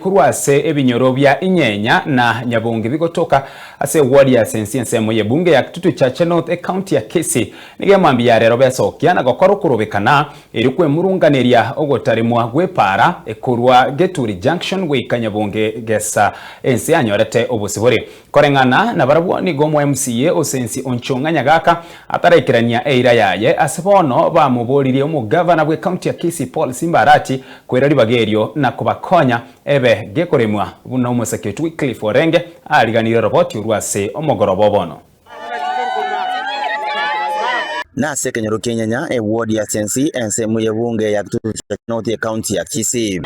korwa ase ebinyoro bia Inyenya na Nyabongi bigotoka ase eward ya Sensi ensemo y'ebunge ya Kitutu Chache North ecounty ya Kisii nigo emambia ya rero besokia na gokora okorobekana erio kwemurunganeria ogotaremwa gw'epaara ekorwa Geturi Junction goika Nyabongi gesa ense yanyorete obosibore. Koreng'ana nabarabwo nigo omo MCA o Sensi Onchong'a Nyagaka ataraikerania eira yaye ase bono bamoboririe omogavana bw'ecounty ya Kisii Paul Simba Arati koira ribaga erio na kobakonya ebe gekoremwa buna omosake oito Wycliffe Orenge ariganirie oroboti orwo ase omogoroba o bono. Nase ekenyoro ki'enyanya, eward ya Sensi, ensemo y'ebunge ya Kitutu Chache North y'ecounty ya Kisii.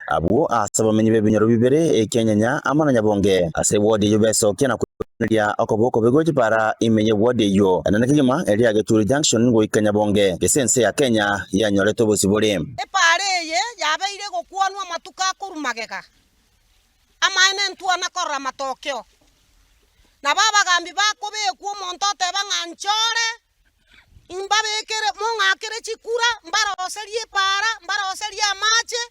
Abwo ase abamenyi b'ebinyoro bibere, eki'enyanya amo na Nyabonge, ase eward eyio besokia na koiraneria okoba okobe gwe chipara ime y'eward eyio enene kegima eria ya Geturi Junction goika Nyabonge, gese ense ya Kenya yanyorete obosibore. Epaara eye yabeire egokwanwa amatuko akorwa magega, Amaene ntwana korora amatokeo. Nabo abagambi bakobekwa omonto oteba ng'a nchore, imbabekere mong'akere chikura, mbaroserie epaara, mbaroserie amache,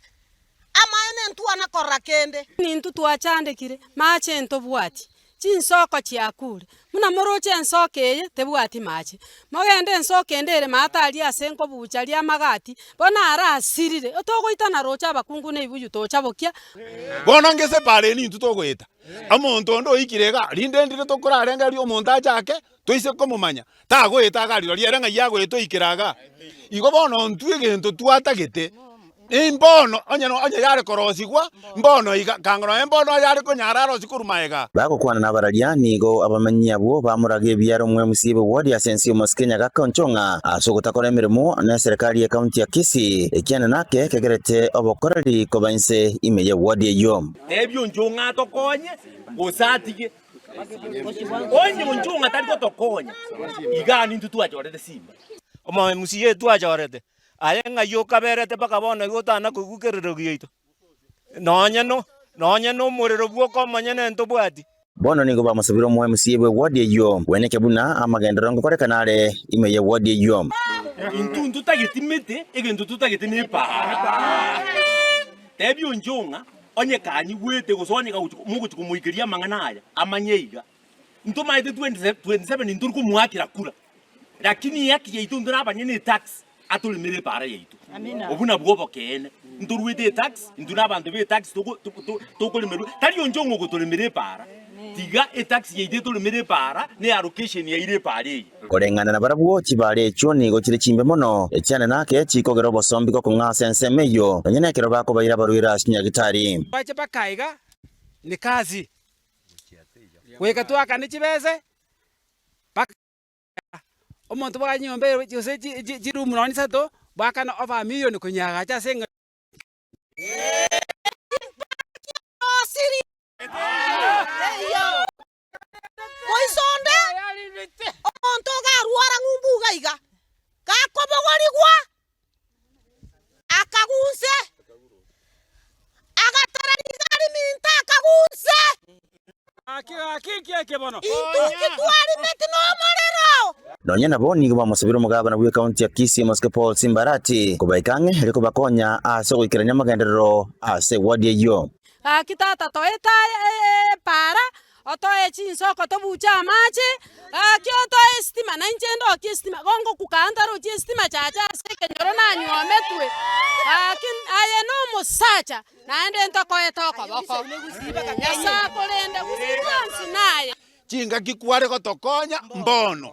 amaene ntwana korora kende. Nintwe twachandekire, mache ntobwati, chinsoko chiakure, buna moroche ensoko eye tebwati mache, mogende ensoko ende ere maate aria ase nkobucha aria amagati, bono arasirire, otogoitana roche abakungu na ebibuyu tocha bokia. Bono ngese epaara eye nintwe togoeta, omonto onde oikire igaa, rinde ndire tokorarengereria omonto achake, toise komomanya, tagoeta iga rirorio ere ng'ai agoeta oikera igaa. Igo bono intwe egento twatagete, imbono onye no onye yare korosigwa, mbono iga, kanga nonye mbono ayare konyara arosie korwa magega. Bagokwana nabararia, nigo abamenyi abwo bamoraga ebiaro omwemc bw'eward ase ense y'omosike Nyagaka Onchong'a ase ogotakora emeremo neserekari y'ecounty ya Kisii, ekiane nake kegerete obokoreri koba inse ime y'eward eyio. Tebia Onchong'a atokonye, gose atige. Onye Onchong'a tari gotokonya, igaa nintwe twachorete Simba. Omomusia twachorete, Aye ng'ai okaberete mpaka bono iga otana koigwa kerero giaito? Nonye no, nonye nomorero bwoka omonyene ntobwati. Bono nigo bamosabire omoMCA bw'eward eyio bweneke buna amagenderero ngokorekana are ime y'eward eyio. Intwe ntotageti mete, egento totagete nepaara. Tebia Onchong'a, onye kanyigwete gose onye kagochi mogochi komoikeria amang'ana aya, amanye iga. Ntomaete 2027 ntori komoakera kura, lakini ehaki yaito intwe nabanyene etax atoremere epaara yaito. Obwo nabwo obokeene. Ntoruete etax, intwe na abanto be etax tokoremerwa, tari onche ong'o ogotoremera epaara, tiga etax yaito etoremere epaara ne allocation yaire epaara eye. Koreng'ana nabarabwo, chibaare echio nigo chire chimbe mono, echiane nake chikogera obosombi gokong'a ase ensemo eyio, nonya nekero bakobaira abarwaire ase chinyagitari. Bache mpaka iga ni kazi. Goika twakane chibese, mpaka omonto bwa nyomba eye gose chi- chi- chiroom nonye isato, bwakana over a million konyeagacha ase eng'encho. Moiso onde, omonto ogarwara ng'umbu iga iga, gakobogorigwa, akagunse, agatara nigo ariminto akagunse. Intwe inki twarimeti nomorero? Nonya nabo nigo bamosabire omogabana bw'ecounty ya Kisii Omosike Paul Simbarati kobaika ang'e erio kobakonya ase ogoikerania amagenderero ase eward eyio. Gaki tata toete epaara, otoe chinsoko tobuche amache, gaki otoe esitima na inche ndokie esitima, igo ngokukaa ntarochi esitima chacha ase ekenyoro nanywometwe, gaki aye na omosacha naende ntokoete okoboko. Nyasae akorende gose bwansi naye. Chingaki kware gotokonya mbono,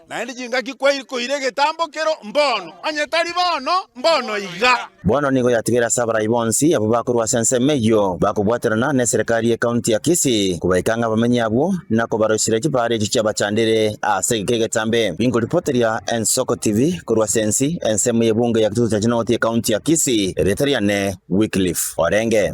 naende chingaki kwaikoire egetambo kero mbono, onye tari bono, mbono iga. Bono nigo yatigaire ase abarai bonsi abwo bakorwa ase ensemo eyio bakobwaterana neserekari y'ecounty ya Kisii kobaika ng'a abamenyi abwo na kobaroiseria chipaara echio chiabachandire ase egeka egetambe. Inkoripoteria Ensoko TV korwa ase ensi ensemo y'ebunge ya Kitutu Chache North y'ecounty ya Kisii, erieta riane Wycliffe Orenge.